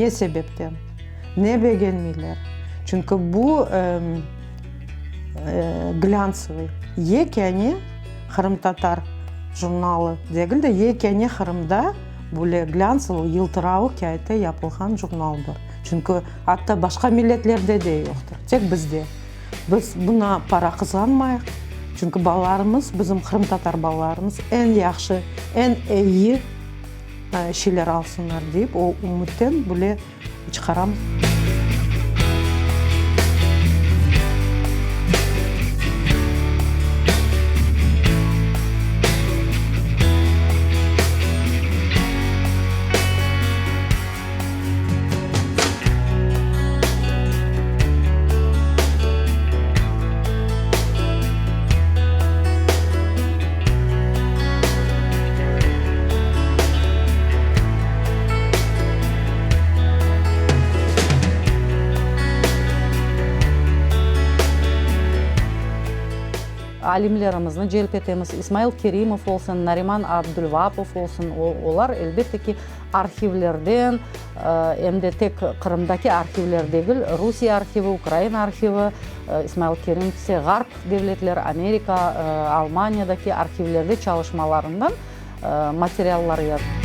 Ne sebepten? Ne begenmeyler? Çünki bu glântsovıy, yekâne qırımtatar jurnalı degil de, yekâne Qırımda böyle glântsovıy, yıltıravuq kâğıtta yapılğan jurnaldır. Çünki atta başqa milletlerde de yoqtır, tek bizde. Biz buña para qızğanmayıq, çünki balalarımız, bizim qırımtatar balalarımız eñ yahşı, eñ eyi şeyler alsınlar deyip, o ümütten böyle çıqaramız. Alimlerimizni celp etemiz, İsmail Kerimov olsun, Nariman Abdulvaapov olsun, olar, elbette ki, Arhivlerden, em de tek Qırımdaki arhivler degil, Rusiye arhivi, Ukraina arhivi, İsmail Kerimov ise Ğarp devletleri, Amerika, Almaniyadaki arhivlerde çalışmalarından materiallar yazdı.